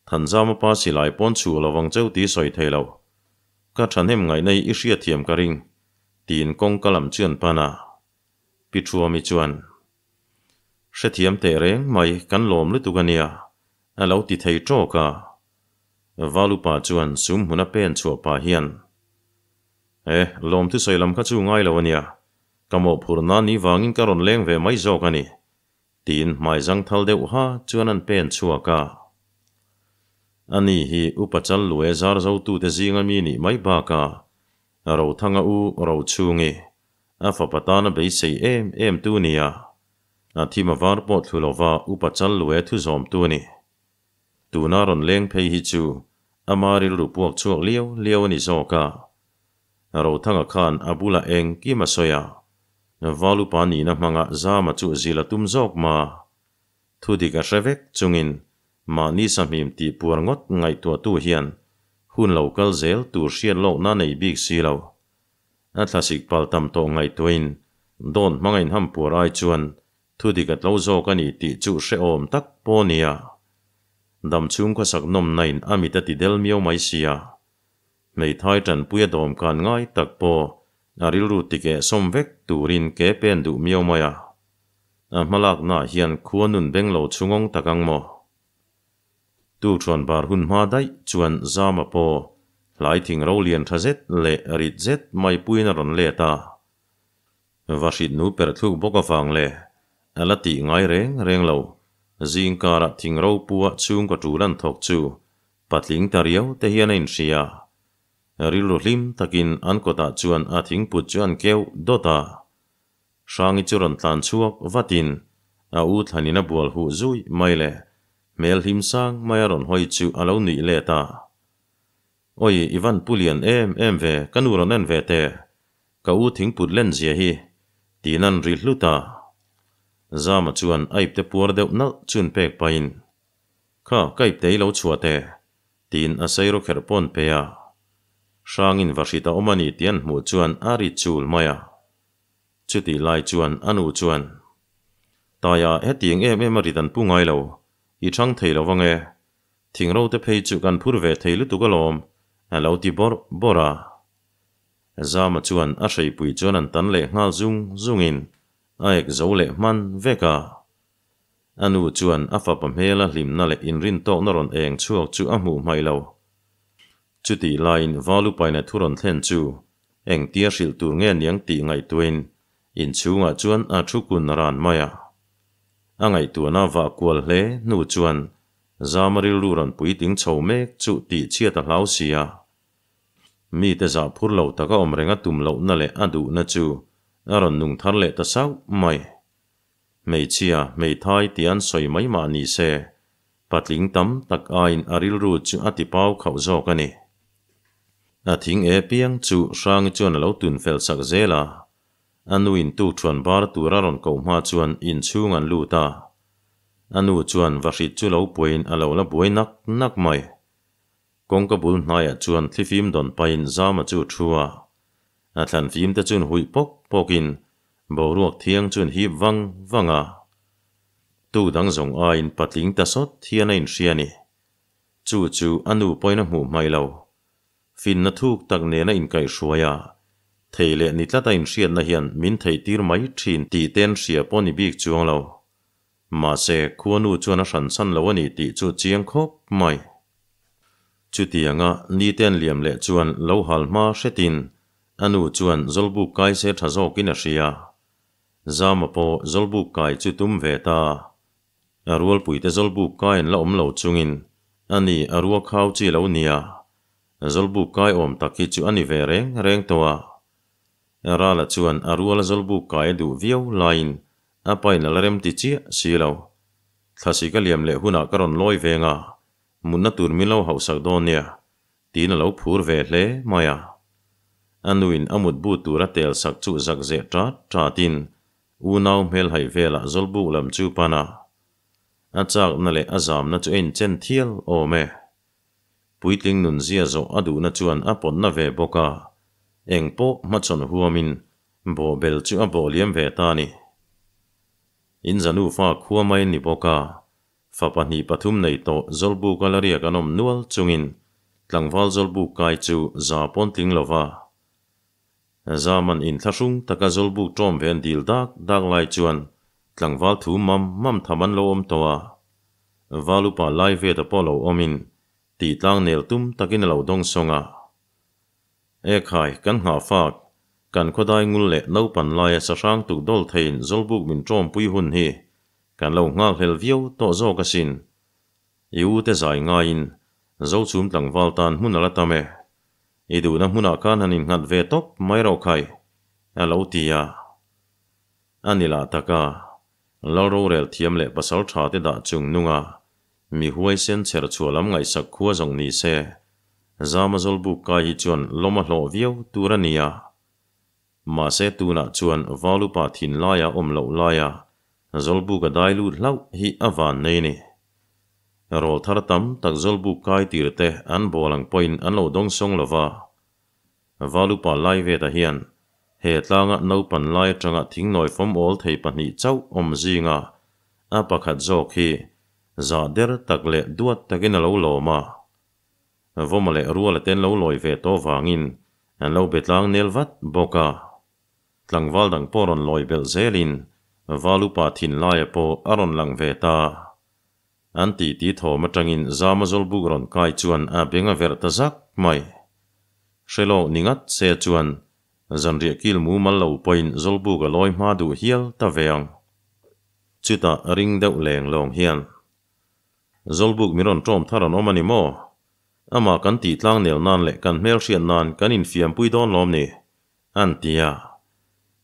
Thanzama pa silai pawn chhuah lo vang cheu tih sawi thei lo. Ka thahnem ngaihna hi i hriatthiam ka ring, tiin kawngka lam chu an pan a. Pi Thuami chuan, Hrethiam teh reng mai, kan lawm lutuk a nia, a lo ti thei tawk a. Valupa chuan sum hmuna pen chhuah pah hian, E, lawm thusawi lam kha chu ngai lo a nia, ka mawhphurh nan ni vangin ka rawn leng ve mai zawk a ni, Tiin hmai zangthal deuh ha chuan an pen chhuak a. Ani hi Upa Chal Lue zar zotute zinga mi nih mai bakah Rothanga u Rochhungi, a fapa tana beisei em em tu nia, a thim a var pawh thlu lova Upa Chal Lue thu zawmtu a ni. Tuna rawn leng phei hi chu ama rilru puak chhuak liau liau a ni zawk a. Rothanga khan a bulah engkim a sawi a, Valupa nihna hmanga Zama chu zil a tum zawk ma. Thudik a hre vek chungin mahni sahmim tih puar ngawt ngaihtuahtu hian hun lo kal zel tur hriat lawkna nei bik si lo. A thlasik pal tam tawh ngaihtuahin dawn hmanga inham puar ai chuan Thudik a tlo zawk a ni tih chu hrehawm tak pawh nia. Dam chhung khawsak nawmna in a mit a ti del miau mai sia. Hmeithai tanpui a dawm kan ngai tak pawh a rilru tikeh sawm vek turin ke pen duh miau mai a. A hmalakna ah hian khua nun beng lo chhungawng tak ang maw? Tukṭhuan bar hun hma daih chuan Zama pawh hlai thing ro lian tha zet leh rit zet mai puiin a rawn let a. Va hrit nu per thluk bawk avang le a la tih ngai reng reng lo. Zing karah thing ropua chhungkaw tul an thawk chu patling ta riau te hian a inhria. Rilru hlim takin an kawtah chuan a thingput chu an keuh dawt a. Hrangi chu rawn tlan chhuak vatin a u thlanin a bual huh zui mai le. Hmel hlim sang mai a rawn hawi chu a lo nuih let a. Awi, i van pu lian em em ve, ka nu rawn en ve teh. Ka u thingput len zia hi, tiin an ri hlut a. Zama chuan a ipte puar deuh nalh chun pek pahin, Kha, ka ipte i lo chhuah teh, tiin a sairo kherh pawn pe a. Hrangin vahrit a awm a ni tih an hmuh chuan a ri chul mai a. Chutih lai chuan a nu chuan, Taia, hetiang em em a rit an pu ngai lo, i chhang thei lo vang e. Thingro te phei chu kan phur ve thei lutuk alawm, a lo ti bawrh bawrh a. Zama chuan a hreipui chuan an tan leh nghal zung zungin a ek zo leh hman vek a. A nu chuan a fapa hmela hlimna leh inrintawkna rawn eng chhuak chu a hmuh hmaih lo. Chutih laiin Valupaina thu rawn thlen chu engtia hrilh tur nge niang tih ngaihtuahin inchhungah chuan a thu kun ran mai a. A ngaihtuahna vah kual hle hnu chuan Zama rilru rawn puitling chho mek chu tih chhiat a hlau si a. Mite zah phur lo taka awm reng a tum lohna leh a duhna chu a rawn nung thar leh ta sauh mai. Hmeichhia, hmeithai tih an sawi mai mah ni se, patling tam tak aiin a rilru chu a ti pau khauh zawk a ni. A thing e piang chu Hrangi chuan a lo tun fel sak zel a, a nuin tukṭhuan bar tur a rawn koh hma chuan inchhung an lut a. A nu chuan vahrit chu lo puaiin a lo la buai nak nak mai. Kawngka bul hnaiah chuan thlifim dawn pahin Zama chu thu a. A thlan fim te chuan huih pawk pawkin boruak thiang chuan hip vang vang a. Tu dang zawng aiin patling ta sawt hian a inhria a ni. Chu chu a nu pawhin a hmuh hmaih lo. Finna thuk tak nena inkaihhruai a, thei leh ni tlat a inhriatna hian min theihtir mai thin tih te an hria pawh ni bik chuang lo. Mahse, khuanu chuan a hran chhan lo a ni tih chu chiang khawp mai. Chutianga nite an liam leh chuan lo hal hma hretin a nu chuan Zawlbuk kai se tha zawkin a hria. Zama pawh Zawlbuk kai chu tum ve ta. A rualpuite Zawlbuk kai an la awm lo chungin a ni a rua khau chi lo nia. Zawlbuk kai awm tak hi chu a ni ve reng reng tawh a. Rala chuan a ruala Zawlbuk kai a duh viau laiin A pain a la rem ti chiah si lo. Thlasi ka liam leh hunah ka rawn lawi veng a, mutna tur min lo hauhsak dawn nia, tiin a lo phur ve hle mai a. A nuin a mutbu tur a tel sak chu zak zeh ṭat ṭatin unau hmelhaih velah Zawlbuk lam chu pan a. A chakna leh a zamna chu a inchen thial awm e. Puitling nunzia zawh a duhna chuan a pawtna ve bawk a, eng pawh hmachhawn huamin Bawhbel chu a bawh liam ve ta a ni. In zanu fa khua mai ni bawk a, fa pahnih pathum nei tawh Zawlbuka la riak an awm nual chungin tlangval Zawlbuk kai chu za pawn tling lo va. Zaman inthlahrung taka Zawlbuk ṭawm ve an dil dak dak lai chuan tlangval thu mam mam tham an lo awm tawh a. Val upa lai veta pawh lo awmin tih tlang nel tum takin a lo dawng sawng a. E khai, kan nghah fak, kan khawdai ngul leh naupan laia sahrang tuk dawl theiin Zawlbuk min ṭawmpui hun hi kan lo nghal hlel viau tawh zawk asin. I u te zai ngaiin Zochhum tlangval tan hmun a la tam e. I duhna hmunah khan han innghat ve tawp mai rawh khai, a lo ti a. A ni lah tak a, Lal rorel thiam leh pasal tha te dah chung nunga mi huaisen chher chhuah lam ngaihsak khua zawng ni se, Zama Zawlbuk kai hi chuan lawm a hlawh viau tur a nia. Mahse tunah chuan Valupa thin laia awm loh laia Zawlbuk a dai lut hlauh hi a van nei ni. Rawl thar tam tak Zawlbuk kai tir te an bawl ang pawhin an lo dawng sawng lova. Valupa Laiveta hian he tlanga naupan lai atanga thingnawi fawm awl thei pahnih chauh awm zinga a pakhat zawk hi zah der tak leh duat takin a lo lawm a. Vawma leh Ruala te an lo lawi ve tawh vangin an lo be tlang nel vat bawk a. Tlangval dang pawh rawn lawi belh zelin Valupa thinlaia pawh a rawn lang ve ta. An titi thawm atangin Zama Zawlbuk rawn kai chuan a beng a verh ta zak mai. Hrelawk ni ngat se chuan zanriah kil mumal lo pawhin Zawlbuk a lawi hma duh hial ta ve ang. Chutah ring deuh leng lawng hian, Zawlbuk min rawn ṭawm thar an awm a ni maw? Amah kan tih tlang nel nan leh kan hmelhriat nan kan infiampui dawn lawm ni? An ti a.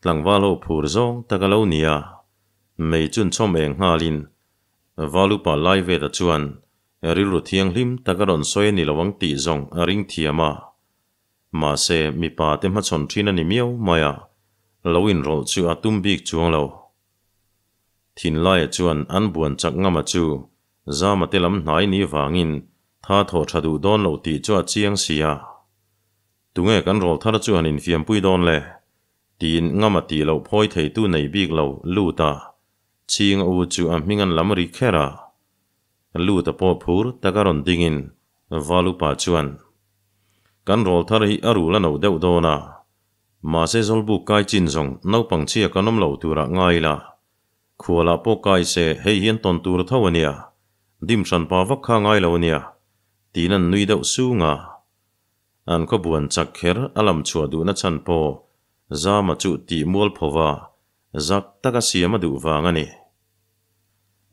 Tlangval ho phur zawng tak a lo ni a. Mei chun chhawm eng nghalin. Valupa Laiveta chuan rilru thianghlim tak a rawn sawi a ni lo ang tih zawng a ring thiam a. Mahse, mipa te hmachhawn thin a ni miau mai a, lo inrawlh chu a tum bik chuang lo. Thinlaia chuan an buan chak ngama chu Zama te lam hnai ni vangin tha thaw tha duh dawn lo tih chu a chiang si a. Tunge kan rawl thar chu han infiampui dawn le? Tiin ngama tih loh phawi theitu nei bik lo lut a, chhing a u chu a hming an lam ri kher a. Lut a pawh phur tak a rawn dingin Valupa chuan, Kan rawl thar hi a rul a no deuh dawn a, mahse Zawlbuk kai chin zawng naupang chhia kan awm lo turah ngai ila, Khualah pawh kai se hei hian tawn tur tho a nia, dim hran pa vak kha ngai lo a nia, tiin an nui deuh sung a. An khaw buan chak kher a lam chhuah duhna chhan pawh Zama chu tih mual pho va, zak taka siam a duh vang a ni.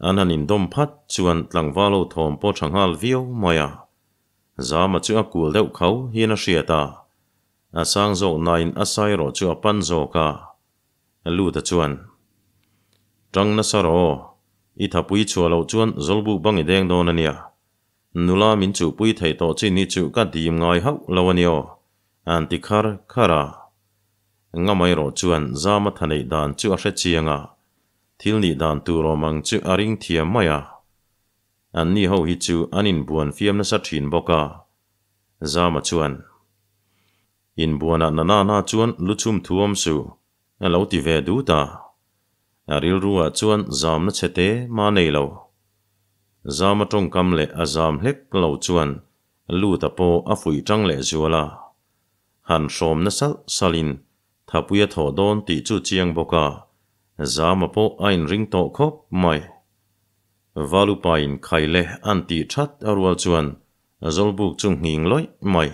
An han indawm phat chuan tlangval ho thawm pawh tha nghal viau mai a. Zama chu a kul deuh khau hian a hriat a, a sang zawk nain a sai erawh chu a pan zawk a. Luta chuan, Tang nasa rawh aw, i thapui chhuah loh chuan Zawlbuk bang i deng dawn a nia. Nula min chuhpui theih tawh chin hi chu ka dim ngai hauh lo a ni aw, an ti khar khar a. Ngamai erawh chuan Zama tha neih dan chu a hre chiang a, thil nih dan tur awm ang chu a ring thiam mai a. Anni ho hi chu an inbuan fiam nasa thin bawk a, Zama chuan, Inbuanah na na na chuan lu chhum thu awm suh, a lo ti ve dut a. A rilruah chuan zamna chhe te mah nei lo. Zama tawngkam leh a zam hlek lo chuan Luta pawh a fuih tang leh zual a. Han hrawm na salh salhin thapui a thawh dawn tih chu chiang bawk a, Zama pawh a inring tawh khawp mai. Valupain khai leh an tih that a rual chuan Zawlbuk chu nghing lawih mai.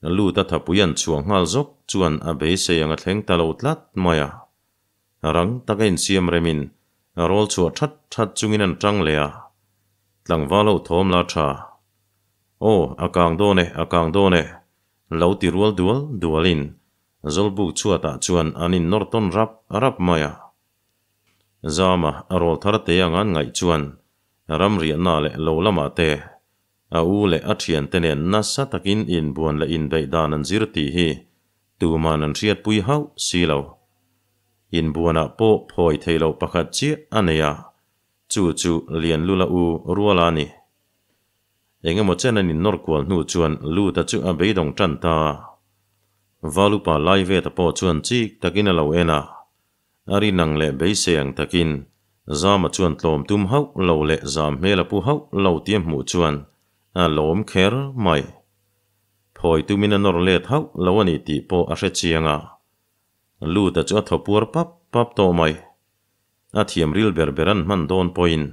Lut a thapui an chhuah nghal zawk chuan a beisei ang a thleng ta lo tlat mai a. Rang taka insiam remin rawl chhuah that that chungin an tang leh a. Tlangval ho thawm la tha. Aw, a kang dawn e, a kang dawn e, lo ti rual dual dualin Zawlbuk chhuatah chuan an innawr tawn rap rap mai a. Zama a rawl thar te ang an ngaih chuan ramriahna leh lo lamah te A u leh a thiante nen nasa takin inbuan leh inbeih dan an zir tih hi tuman an hriatpui hauh si lo. Inbuanah pawh phawi thei loh pakhat chiah a nei a, chu chu Lianlula u Ruala a ni. Engemaw chen an innawr kual hnu chuan Luta chu a beidawng tan ta. Valupa Laiveta pawh chuan chik takin a lo en a, A rinang leh beisei ang takin Zama chuan tlawm tum hauh lo leh zam hmel a pu hauh lo tia hmuh chuan a lawm kher mai. Phawi tumin a nawr let hauh lo a ni tih pawh a hre chiang a. Luta chu a thaw puar pap pap tawh mai. A thiam ril ber ber an hman dawn pawhin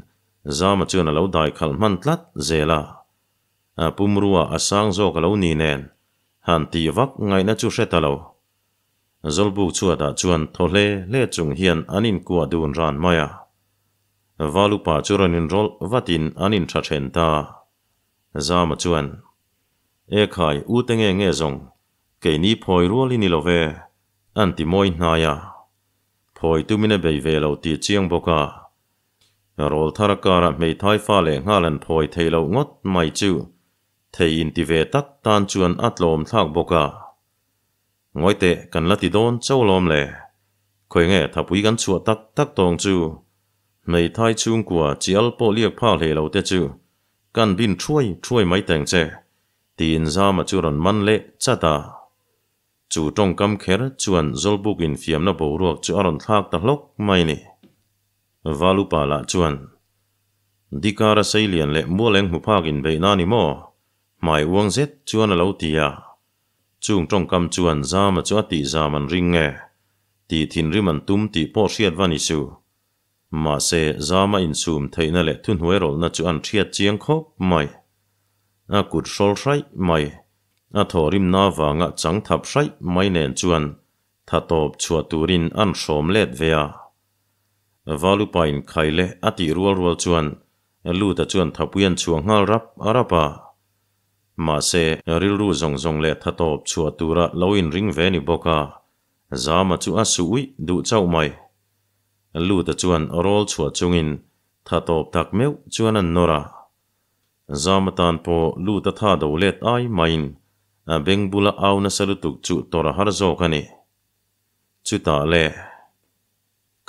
Zama chuan a lo dai khalh hman tlat zel a. A pumrua a sang zawk a lo ni nen han tih vak ngaihna chu hre ta lo. Zawlbuk chhuatah chuan thaw hle hle chung hian an inkuah dun ran mai a. Valupa chu rawn inrawlh vatin an intha then ta. Zama chuan, E khai, u te nge nge zawng, keini phawi rual i ni lo ve, an ti mawi hnai a. Phawi tumin a bei ve lo tih chiang bawk a. Rawl thar karah hmeithai fa leh nghal an phawi thei loh ngawt mai chu thei inti ve tak tan chuan a tlawm thlak bawk a. Ngawi teh, kan la ti dawn cho lawm le. Khawi nge thapui kan chhuah tak tak tawng chu? Hmeithai chhungkua chial pawh liak phak hlei lo te chu kan bin thuai thuai mai teng che, tiin Zama chu rawn man leh chat a. Chu tawngkam kher chuan Zawlbuk infiamna boruak chu a rawn thlak ta hlawk mai ni. Valupa lah chuan, Dikara seilian leh mualeng hmu phak inbeihna ni maw? Hmai uang zet chuan a lo ti a. Chung tawngkam chuan Zama chu a tih zam an ring nge? Tih thinrim an tum tih pawh hriat va ni su. Mahse, Zama insum theihna leh thuhnuai rawlhna chu an hriat chiang khawp mai. A kut hrawl hraih mai, a thawhrimna avanga chang thap hraih mai nen chuan tha tawp chhuah turin an hrawm let ve a. Valupain khai leh a tih rual rual chuan Luta chuan thapui an chhuah nghal rap rap a. Mahse, rilru zawng zawng leh tha tawp chhuah tura lo inring ve ni bawk a, Zama chu a su uih duh chauh mai. Luta chuan rawl chhuah chungin Tha tawp tak meuh chuan an nawr a. Zam atan pawh lut a tha do let ai maiin a beng bula au nasa lutuk chu tawrh a har zawk a ni. Chutah le,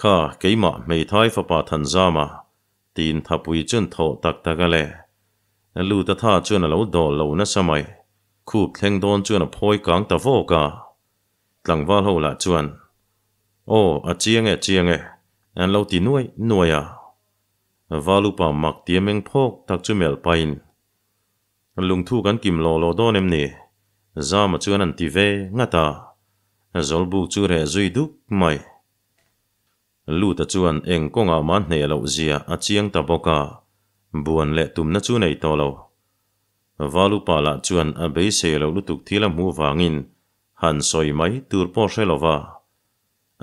Kha keimah hmeithai fapa Thanzama tiin thapui chuan thawh tak tak a le. Lut a tha chuan a lo dawl lo nasa mai. Khup thleng dawn chuan a phawi kang ta vawk a. Tlangval ho lah chuan, Aw, a chiang e, chiang e, an lo ti nuai nuai a. Valupa mak tia meng phawk tak chu melh pahin, Lungthu kan kim law law dawn em ni? Zama chuan an ti ve ngat a. Zawlbuk chu reh zui duk mai. Luta chuan eng kawngah mah hneh loh zia a chiang ta bawk a, buan leh tumna chu nei tawh lo. Valupa lah chuan a beisei loh lutuk thil a hmuh vangin han sawi mai tur pawh hre lo va,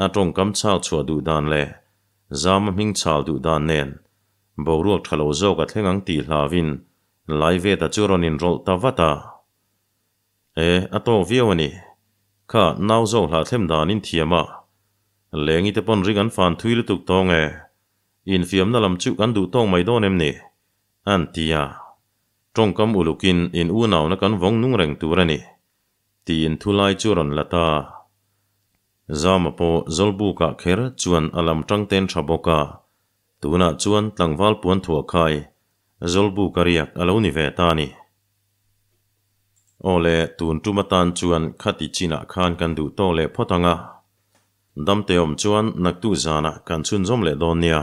a tawngkam chhak chhuah duh dan leh Zama hming chhal duh dan nen boruak tha lo zawk a thleng ang tih hlauin Laiveta chu rawn inrawlh ta vat a. E, a tawk viau a ni. Kha, nau zawk hlah thlem danin thiam a. Lengi te pawn ring an fan thui lutuk tawng e. Infiamna lam chu kan duh tawk mai dawn em ni? An ti a. Tawngkam ulukin in unauna kan vawng nung reng tur a ni. Tiin thulai chu rawn la ta. Zama pawh Zawlbukah kher chuan a lam tang ten tha bawk a. Tunah chuan tlangval puan thuah khai Zawlbuka riak a lo ni ve ta a ni. Aw le, tun tum atan chuan khati chinah khan kan duh tawk leh phawt ang a. Damte awm chuan naktu zanah kan chhunzawm leh dawn nia.